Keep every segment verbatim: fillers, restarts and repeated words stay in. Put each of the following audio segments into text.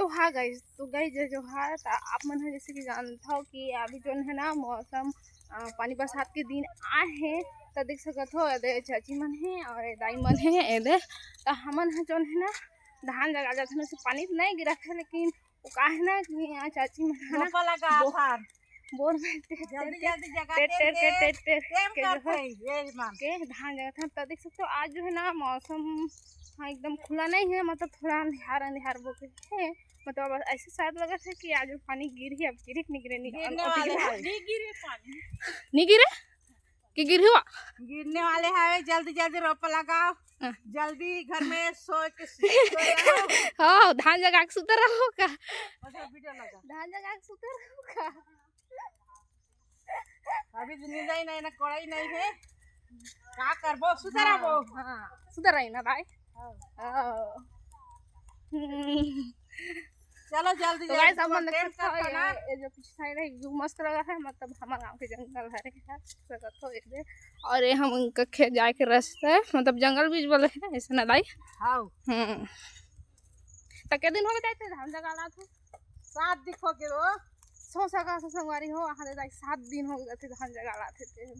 तो हाँ गाइस, तो गाइस जय जोहार। त आप मन ह जैसे कि जानत हो कि अभी जोन है ना मौसम, अ, पानी बरसात के दिन आए हे, त देख सकत हो एदे चाची मन हे और ए दाई मन हे एदे। त हमन ह जोन है ना धान जगा जात हन, वैसे पानी तो नहीं गिरत है, लेकिन वो का है ना कि यहाँ चाची मन है ना रोपा लगा बो- था। बोर में टेर जल्दी टेर जल्दी जगा टेर टेर के टेर टेर टेर टेम के जो करत है है ये मान। के धान जगा था। त देख सकते हो आज जो है ना मौसम हाँ एकदम खुला नहीं है, मतलब थोड़ा अंधियार अंधियार बोके है, मतलब अब ऐसे शायद लगा था कि आज पानी गिर ही, अब गिरे कि नहीं गिरे नहीं गिरने अब वाले गिरा। हैं। नहीं गिरे पानी। नहीं गिरे कि गिर हुआ। गिरने वाले हैं, जल्दी जल्दी रोपा लगाओ। हाँ। जल्दी घर में सो के सो जाओ। हाँ, धान जगा के सुते रहो का? अच्छा, वीडियो लगा। धान जगा के सुते रहो का? अभी तो नींदा ही नहीं ना, कोड़ा ही नहीं है, का करबो, सुते रहबो। हाँ, सुते रही ना भाई। हाँ। हाँ। हम्म। चलो जल्दी तो जल्दी गाइस, आप मन देख सकते हो, ये, ये जो पीछे साइड है, व्यू मस्त लगा है, मतलब हमारे गांव के जंगल हरे है, सकत हो ये दे। और ये हम उनका खेत जाए के रास्ता है, मतलब जंगल बीच बोले है, ऐसे ना दाई? हाँ। हम्म। त के दिन हो गए थे धान जगा ला थे? सात दिन हो गए रो। सो सगा से संगवारी हो, आहा दे दाई, सात दिन हो गए थे धान जगा ला थे ते।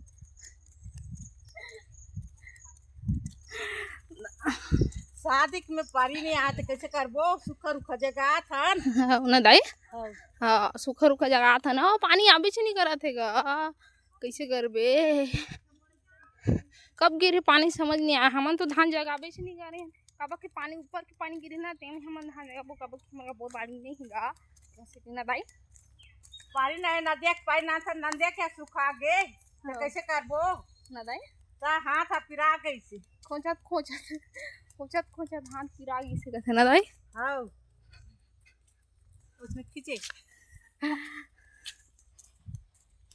शादी में पानी नहीं आते, कैसे करबो? सूखा रुखा जगा थन। हाँ, ना दाई? हाँ। हाँ, सूखा रुखा जगा था ना, पानी आबे नहीं करा थे गा। कैसे करबे? कब गिरे पानी समझ नहीं आया। हमन तो धान जगाबे से नहीं करे, काबर के पानी ऊपर के पानी गिरे ना, तेम हमन धान जगाबो, काबर के हमन बोर बाड़ी नहीं गा। जैसे कि ना दाई, पानी नहीं, नदिया के पानी ना था, नदिया के सुखा गे, तो हाँ। कैसे करबो? ना दाई, ता हाथ आ पिरा गई से। खोचत खोचत, खोचत खोचत हाथ पिरा गई से, कहते ना दाई? हाँ। उसमें खींचे।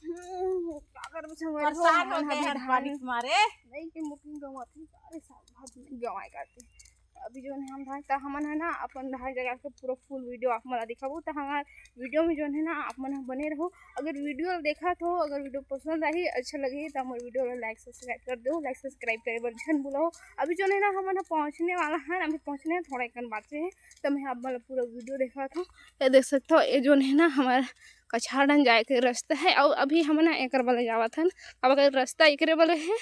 हम्म, का करबे संगवारी हो, परेशान हो हमन गए अभी हन धान पानी के मारे। नहीं के मुकिंग गवा थी, सारे साग भात नहीं गवाए करते। अभी जो है हम धान, त हमन है ना अपन धान जगा के पूरा फुल वीडियो आप मन ला दिखाबो। त हमार वीडियो में जो है ना आप मन ह बने रहो। अगर वीडियो ला देखत हो, अगर वीडियो पसंद आही, अच्छा लगी, त हमर वीडियो ला लाइक सब्सक्राइब कर दो। लाइक सब्सक्राइब करे बर झन भूलो। अभी जो है ना हमन ह पहुँचने वाला है, अभी पहुँचने थोड़ा एकन बाचे है, त मैं आप मन ला पूरा वीडियो दिखात हूँ। ये देख सकते हो, ये जो है ना हमार कछार डन जाए के रास्ता है, और अभी हमन ना एकर बले जावत हन। अब अगर रास्ता एकरे बले है,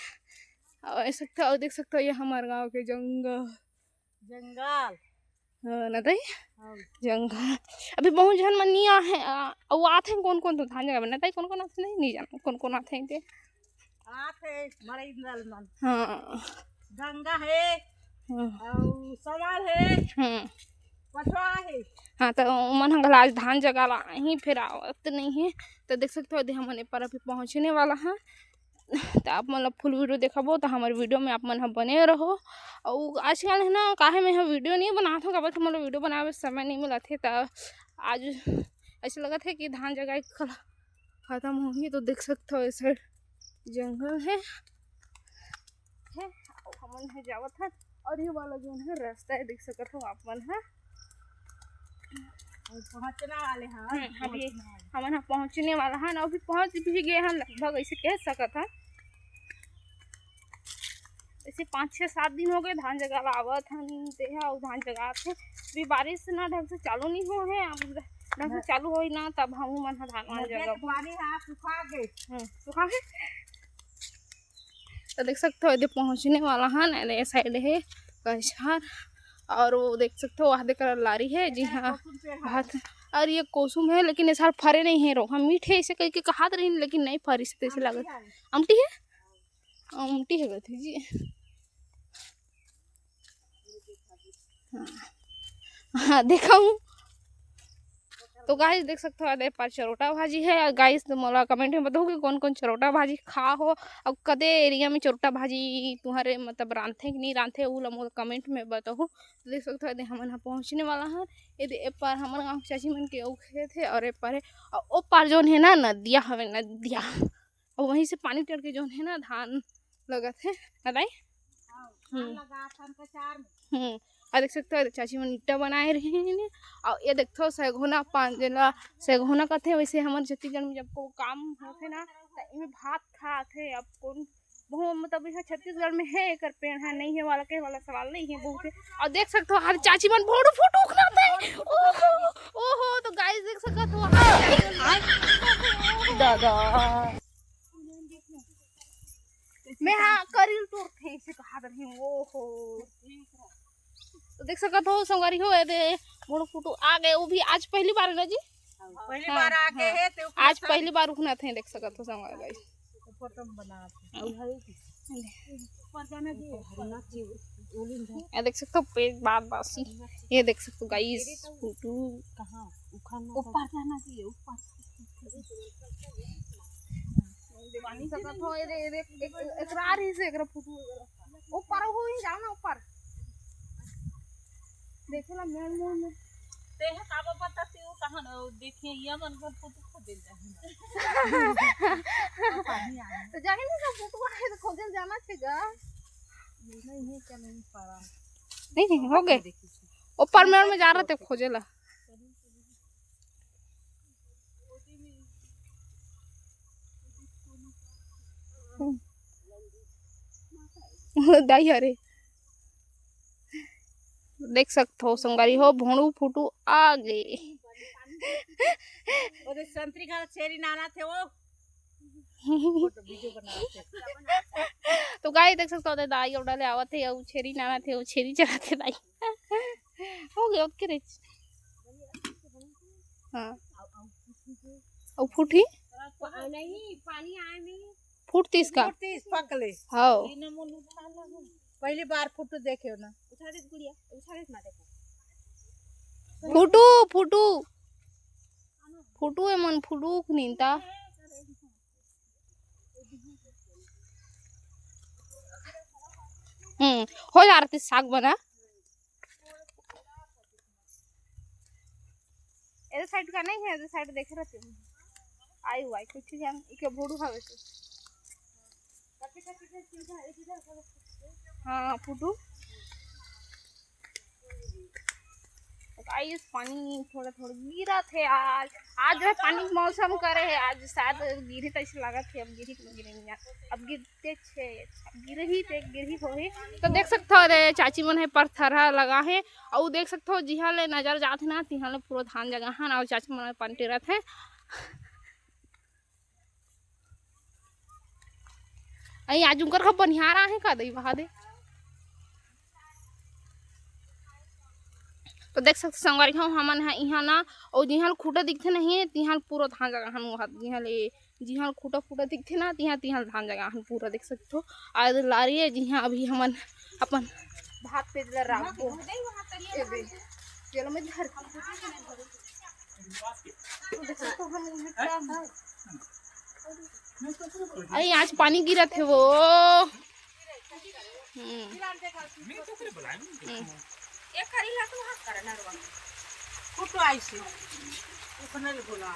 और देख सकते हो, और देख सकते हो, ये हमार गांव के जंगल। जंगल। हाँ, ना ताई? हाँ। जंगल। अभी बहुत झन मन नहीं आ है, आ, वो आथे कौन कौन तो धान जगा में, ना ताई, कौन कौन आथे नहीं, नहीं जाना, कौन कौन आथे इनके। आथे, मरे इंदल मन। हाँ। गंगा है, हाँ। और सवाल है, हम्म। पछवा है। हाँ, तो उमन ह घला आज धान जगा ला ही, फिर आवत नहीं है। तो देख सकते हो, दे हमन ए पर अभी पहुँचने वाला है। तो आप मन ला फुल वीडियो देखाबो, तो हमारे वीडियो में आप मन ह बने रहो। और आजकल है ना, काहे मैं ह वीडियो नहीं बनात हूँ, काबर कि मोला वीडियो बनावे समय नहीं मिलत है। तो आज ऐसे लगत है कि धान जगाए के खला-, खत्म होही। तो देख सकते हो, ऐसे जंगल है, है, अउ हमन ह जावत हन। और ये वाला जोन है रास्ता है, देख सकत हो आप मन ह। और पहुंचने वाले हैं, हम्म, अभी पहुंचने वाले। हमन ह पहुंचने वाला हन, अभी पहुंच भी गए हन लगभग, ऐसे कह सकत हन। ऐसे पाँच छः सात दिन हो गए धान जगा ला आवत हन, ते ह अउ धान जगात हे। अभी बारिश ना ढंग से चालू नहीं हो है, अब ढंग से ना। चालू होई ना, तब हम मन ह धान वान नदिया के जगाबो। पानी ह सुखा गए। हम्म, सुखा गए। तो देख सकते हो, एदे पहुंचने वाला हन, एदे ए साइड है कछार, और वो देख सकते हो, वहाँ देख लारी है जी, हाँ। कोसुम पेड़ है। हाथ, और ये कोसुम है, लेकिन ए साल फरे नहीं है रो। हम मीठे ऐसे कह के कहात रही, लेकिन नहीं फरिस, तैसे अमटी लागत। है। अमटी है? अमटी है, कहते जी। हाँ। हाँ, देखा हूँ। तो गाइस, देख सकते हो, एदे पर चरोटा भाजी है। और गाइस, तो मोला कमेंट में बताओ कि कौन कौन चरोटा भाजी खा हो, और कदे एरिया में चरोटा भाजी तुम्हारे, मतलब, रांधथे कि नहीं रांधथे, वो ला मोला कमेंट में बताओ। तो देख सकते हो, एदे हमन ह पहुँचने वाला हन। एदे ए पार हमर गाँव के चाची मन के अउ खेत हे, और ए पार हे, और ओ पार जोन हे ना, नदिया हवे, नदिया। और वहीं से पानी टड़ के जोन है ना, धान लगत है ना दाई? हाँ, धान हम्म। लगा धान कछार में। हम्म। और देख सकते हो, चाची मन ईंटा बनाए रहे हैं। और ये देखो, सैघोना पान, जेला सैघोना कहते हैं, वैसे हमर छत्तीसगढ़ में जब को काम होते ना, तो इनमें भात खाते हैं। अब कौन, बहुत, मतलब, यह छत्तीसगढ़ में है, एकर पेड़ है, नहीं है वाला, कहे वाला सवाल नहीं है, बहुत है। और देख सकते हो, हर चाची मन भोड़ू फोटो उखनाते हैं। ओहो! मैं हाँ करिल तोर थे से कहा रही हूँ। ओहो, तो देख सकत हो संगवारी हो, एदे मोर फोटो आ गए। वो भी आज पहली बार है ना जी? पहली हाँ, बार आ गए हाँ। हैं, तो आज पहली बार उखना थे, देख सकत हो संगवारी। ऊपर तो हम बना थे। ऊपर जाना चाहिए। ये देख सकते हो पेट बार बासी। ये देख सकते हो गाइस, फोटो कहाँ उखाड़ना ऊपर था। जाना चाहिए, ऊपर। देख सकत हो, ये दे-, ये देख, एक, एकरा रही से एकरा फोटो वगैरह। ऊपर हो ही जाओ ना ऊपर। देखे ना मेल मुंह में। ते है का बाबा ता ते वो कहाँ न देखे ये मन कर फोटो खो दे जाए। तो जाके नहीं सब फोटो आए तो खोजल जाना छेगा। नहीं है क्या नहीं पारा। नहीं, नहीं, हो गए। ऊपर मेल में जा रहे थे खोजे ला। दाई हरे। देख सकत हो संगवारी हो, भोंडू फोटो आ गए। ओदे संतरी का छेरी नाना थे वो। फोटो वीडियो बना थे। तो गाइस देख सकत हो, दाई ओडा ले आवत है, वो छेरी नाना थे, वो छेरी चराथे दाई। हो गया, ओके रे। हाँ। और फूटी? नहीं, पानी आए में। फूटती इसका? फूटती इस पकले। हाँ। पहली बार फोटो देखे हो ना। उठा दे गुड़िया, उठा दे ना देखो। फूटू, फूटू। फूटू है मन, फूटू नींदा। हम्म, हो जा रहा साग बना। एदे साइड का नहीं है, एदे साइड देख रहे थे। आई हुआ है, कुछ जान, इके भोड़ू हवे से। हाँ, फुटू। गाइस, पानी थोड़ा थोड़ा गिरा थे आज। आज जो है पानी के मौसम करे है, आज शायद गिरी तो ऐसे लगा थे, अब गिरी के गिरे नहीं। अब गिरते छे, अब गिरही ते गिरही होही। तो देख सकते हो रे, चाची मन है पत्थर लगा है, और देख सकते हो जिहाँ ले नजर जात है ना, तिहाँ ले पूरा धान जगह है ना, और चाची मन पंटी रहते हैं। अई आज उनकर का बनिहार आहे का दई बहा दे। तो देख सकते संगवारी हो, हमन ह इहाँ ना, और जिहाँ ल खूटा दिखथे नहीं, तिहाँ ल पूरा धान जगह हन वहाँ, जिहाँ ले, जिहाँ ल खूटा फूटा दिखथे ना, तिहाँ, तिहाँ ल धान जगह हन पूरा, देख सकते हो। आज लारी है, जिहाँ अभी हमन अपन भात पेज ला राखबो। ए बे, चलो मैं घर। अरे आज पानी गिरत हे वो। हम्म। हम्म। फोटो आई से। ओखने ले बोला।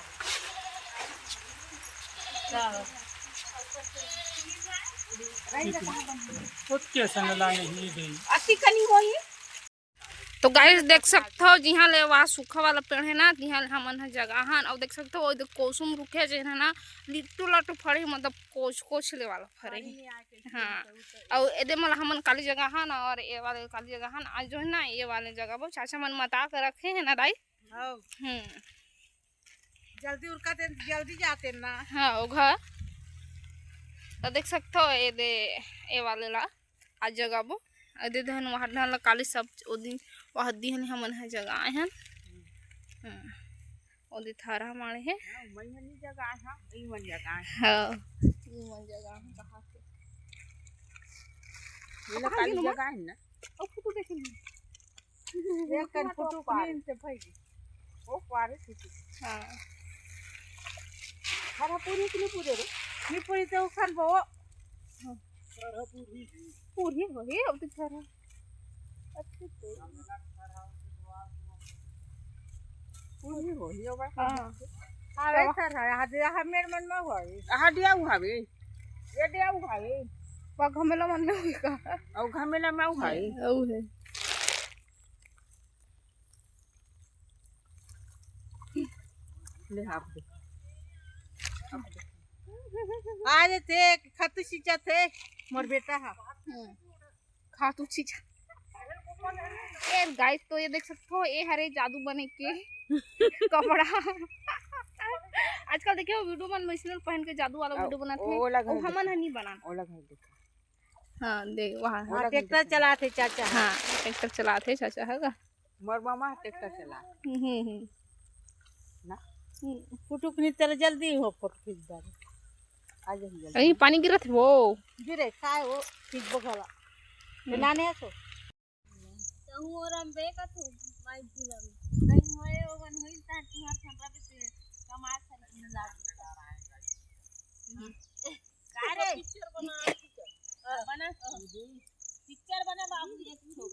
खुद के संग ला नहीं दे। अति कनी होई। तो गाइस देख सकथव, जिहाँ ले वहाँ सूखा वाला पेड़ है ना, तिहाँ ले हमन ह जगाहन। अउ देख सकथव, ओदे कोसुम रुखे जेन है ना, लिट्टू लट्टू फड़े, मतलब कोच कोच ले वाला फरे। हाँ, अउ एदे मला हमन काली जगाहन, और ए वाले काली जगाहन, आज जो है ना, ये वाले जगाबो, चाचा मन मता के रखे है ना दाई। हाँ। हम्म। जल्दी उरका ते, जल्दी जाते ना। हाँ, ओ घर। तो देख सकथव, एदे, ए वाले ला। आज जगाबो। अदे धन वहाँ धन ला काली सब ओ दिन वहाँ दिहन हमन ह जगाए हन। हम्म। ओ दे थारा माड़े हे। हाँ, मैं हनी जगाए हाँ, ई मन जगाए। हाँ। ई मन जगाए कहा के। ये ला काली जगाए ना। ओ फोटो देखे नहीं। एक कन फोटो पारे। से भाई। ओ पारे से। हाँ। हरा पूरी कि नहीं पूरे रे? नहीं पूरी तो खान बो। हाँ। हरा पूरी। पूरी हो ही अब तो हरा। अच्छे से। पूरी हो ही होगा। हाँ। हाँ, वैसा था। यहाँ दे, यहाँ मेरे मन में हुआ है। यहाँ दिया हुआ है। ये दिया हुआ है। वो घमेला मन में हुई का? और घमेला में हुआ है। हाँ, वो है। ले आप दे। आज थे खातू सींचा थे मोर बेटा हा। हम्म। खातू सींचा। ए गाइस, तो ये देख सकते हो, ये हरे जादू बने के कपड़ा। आजकल देखियो वीडियो मन में इसने पहन के जादू वाला वीडियो बनात हे, ओला घर हमन ह नहीं बनान। ओला घर देखा। हाँ, देख वहाँ। हाँ, ट्रैक्टर चलात हे चाचा। हाँ, ट्रैक्टर चलात हे चाचा, हे का? मोर मामा ट्रैक्टर चला। हम्म, हम्म। ना? हम्म। फोटो खींच, चल जल्दी हो, फोटो खींच डाल। आ जा जल्दी। अरे, पानी गिरत हे वो। गिरे, काय वो? खींच बघाला। हम्म। नाने है तो? तहु और हम बेका तू, माई दिला। नहीं होए, वो बन होई, तार तुम्हार खंडा पे ते कमाल कर लाग। का रे? पिक्चर बना, पिक्चर। हाँ, बना। पिक्चर बना बाबू, एक ठो।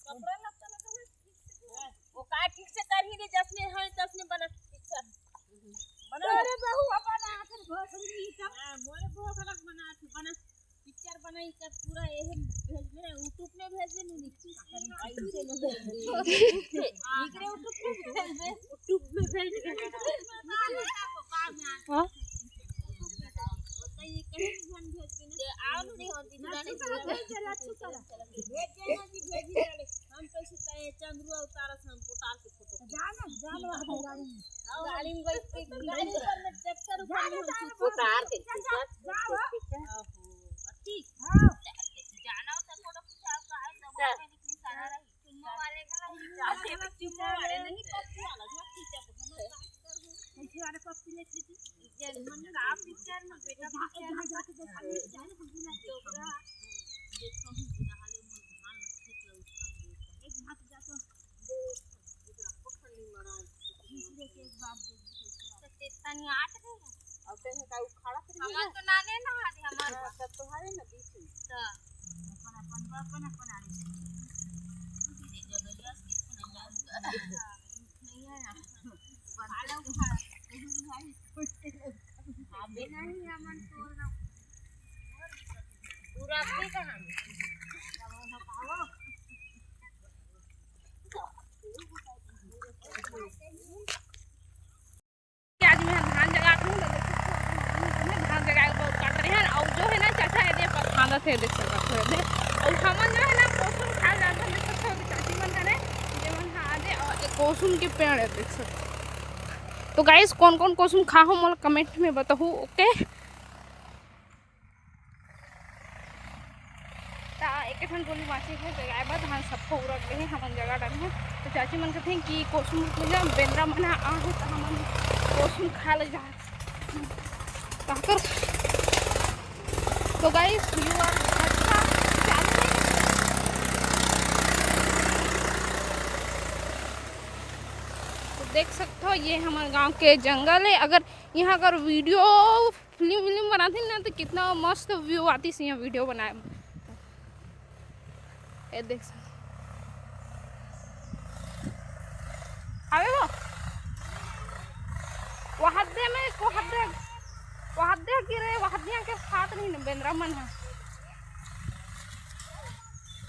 कपड़ा लगता लगा है। वो का ठीक से कर ही नहीं, जसने है, तसने बना पिक्चर। बना। अरे बहू, अपन आखिर बहुत नहीं था। हाँ, मोरे बहुत अलग बना, बना। पिक्चर बनाई कर पूरा एहे भेजबे ना, YouTube में भेजबे नु, निकल। ऐसे न भेजबे। एकरे YouTube में भेजबे। YouTube में भेजबे। हाँ? तो ये कहीं भी हम भेजबे ना। ये आओ नहीं होती, ना, दुकान चुप करो, भेज दे, चुप करो। भेज देना जी, भेज ही दे। हम तो सुता है, चंद्रुआ उतारा से हमको उतार के फोटो। जा ना, जा लो, आप गाड़ी में। गाड़ी में बैठ के, गाड़ी ऊपर में, ट्रैक्टर ऊपर में हम सुता। उतार के, जा, जा, जा, जा। ओहो, ठीक। हाँ। जाना हो तो फोटो खिंचाओ, का है, सब चल। इतनी सारा रही। चुम्मा वाले का नहीं, चुम्मा वाले नहीं, पप्पू वाला, जो खींचा, हम लोग बात कर रहे हैं। पप्पू वाले पप्पू ले खींची। ये मन का पिक्चर में बेटा, पिक्चर में जाके देखा, जाने हम भी ना देख रहा। देखो, हम बुरा हाल है, मन धान खेत ला उसका नहीं देखा। एक हाथ जा तो दे, इधर पत्थर नहीं मारा। तीसरे के एक बार देख, तो चेतन आठ गए। अब कहीं का उखाड़ा फिर हमार तो नाने ना हाथ, हमार हाँ, तब तो हरे ना बीच में। तो अपन, अपन, अपन, अपन आ रही है। धीरे जगह नहीं है ना। पाला उखाड़ा, नहीं भाई। अबे नहीं, हमन तोड़ ना। पूरा अपनी कहानी। आज मैं धान जगात हूँ, तो देख सकते हो, धान जगाए बर काट रहे हैं। और जो है ना, चाचा, ये दे पर खाना थे, देख सकते हो, दे। और हमन जो है ना, कोसुन खा जाते हैं, देख सकते हो, चाची मन करे, ये मन खा दे। और एक कोसुन के पेड़ है, देख सकते हो। तो गाइस, कौन कौन कोसुन खा हो, मोला कमेंट में बताहू, ओके। ता एक ठन गोली बाँचे हे जगाए बर, धान सबको उरक गे हे, हमन जगा डारे हन। तो चाची मन कथे कि कोसुम में जा, बेंदरा मन आ हे, तो हमन कोसुम खा ले जा। ताकर तो गाइस, you are अच्छा चालू नहीं। तो देख सकते हो, ये हमर गांव के जंगल है। अगर यहाँ अगर वीडियो फिल्म विल्म बनाते ना, तो कितना मस्त व्यू आती से यहाँ वीडियो बनाए। ये देख सक-, अबे वो, वो हद्दे में, वो हद्दे, वो हद्दे गिरे, वो हद्दियाँ के साथ नहीं ना, बेंदरा मन है।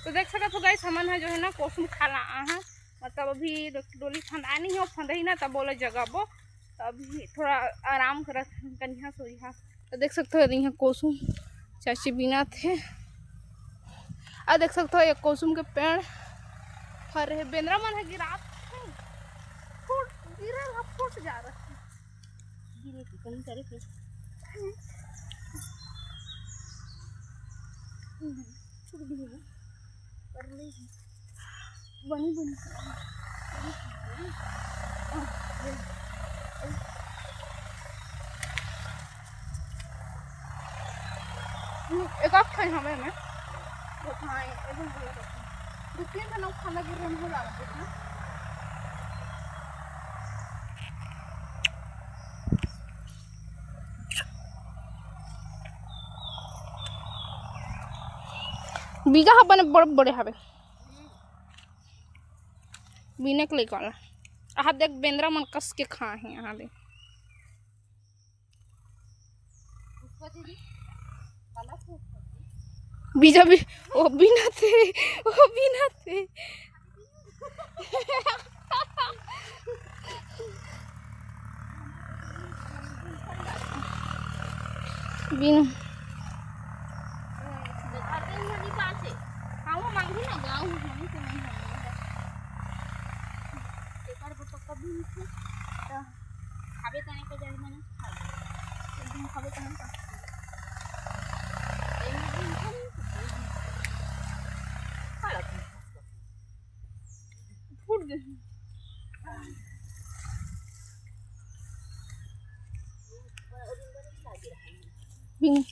तो देख सकत हो गाइस, हमन है जो है ना, कोसुम खाला आ है। मतलब अभी डोली फंदाए नहीं हो, फंदही ना तब बोले जगाबो। अभी थोड़ा आराम करत हन, कनिहा सोइहा। तो देख सकते हो, यहाँ कोसुम चाची बीनत हे। और देख सकते हो, एक कोसुम के पेड़ फर रहे, बेंदरा मन है गिरात हे, फूट गिरे ला, फूट जा रहा है। गिरे के कहीं करे के। छुट भी है। कर ले। बनी, बनी। एक आध ठाई हवे में। बहुत हाँ, एकदम गलत है। दो तीन ठन खाना गिर रहे हो लागत है। बीजा ह बने बड़े बड़े हवे। बीने के लइक वाला। आहा देख, बेंदरा मन कस के खाए हे। आहा देख। बीजा भी, ओ बीनत हे, ओ बीनत हे। बिन खाबे तने के जाए मने खा ले। एक दिन खाबे तने का। एक दिन खाबे, एक दिन खाबे। खा ले। फूट गए। बिन।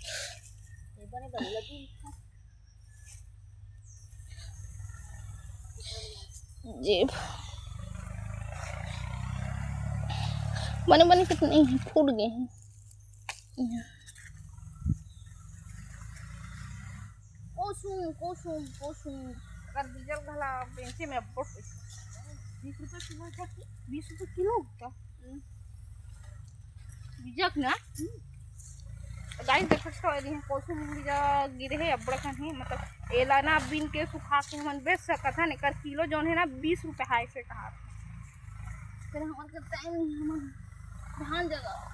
बने बने लगी। जेब बने बने कितने ही फूट गए हैं। कोसुम, कोसुम, कोसुम। अगर डीजल घला बेचे में अब्बड़ पैसा। बीस रुपये किलो का, बीस रुपये किलो का। हम्म। बीजक ना? हम्म। गाइस, देख सकते हो, यदि हम कोसुम बीजा गिरे है, अब्बड़ कन है, मतलब, एला ना बीन के सुखा के हमन बेच सकत हन। एकर किलो जौन है ना, बीस रुपये हाय से कहा। फिर हमन के टाइम नहीं, हमन धान जगा।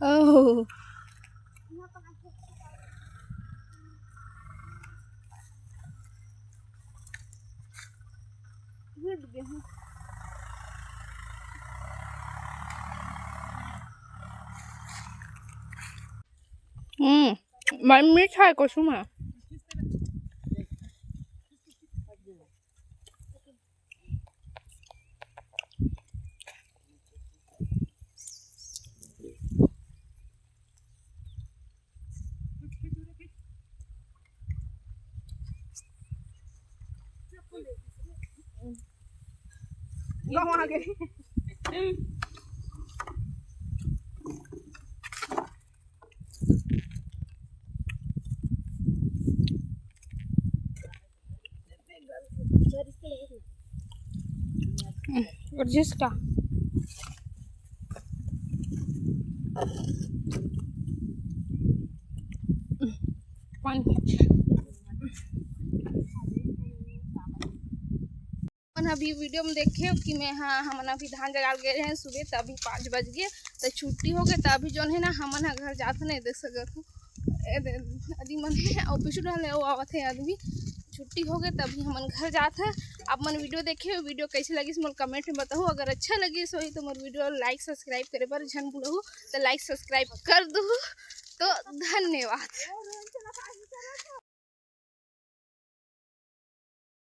ओह। हम्म, बड़ा मीठा है कुसुम है। और जिसका पानी। अपन अभी वीडियो में देखे हो कि मैं, हाँ, हमन अभी धान जगाल गए रहे सुबह, त अभी पाँच बज गए, त छुट्टी हो गए, त अभी जोन है ना, हमन ह घर जात नहीं देख सकत हो। ए दे, आदमी मन है, ऑफिस रहले, वो आवत है आदमी, छुट्टी हो गए, त अभी हमन घर जात है। आप मन वीडियो देखे हो, वीडियो कैसे लगी, मोर कमेंट में बताओ। अगर अच्छा लगी सो ही तो मोर वीडियो लाइक सब्सक्राइब करे बर झन भूलहु, तो लाइक सब्सक्राइब कर दू। तो धन्यवाद।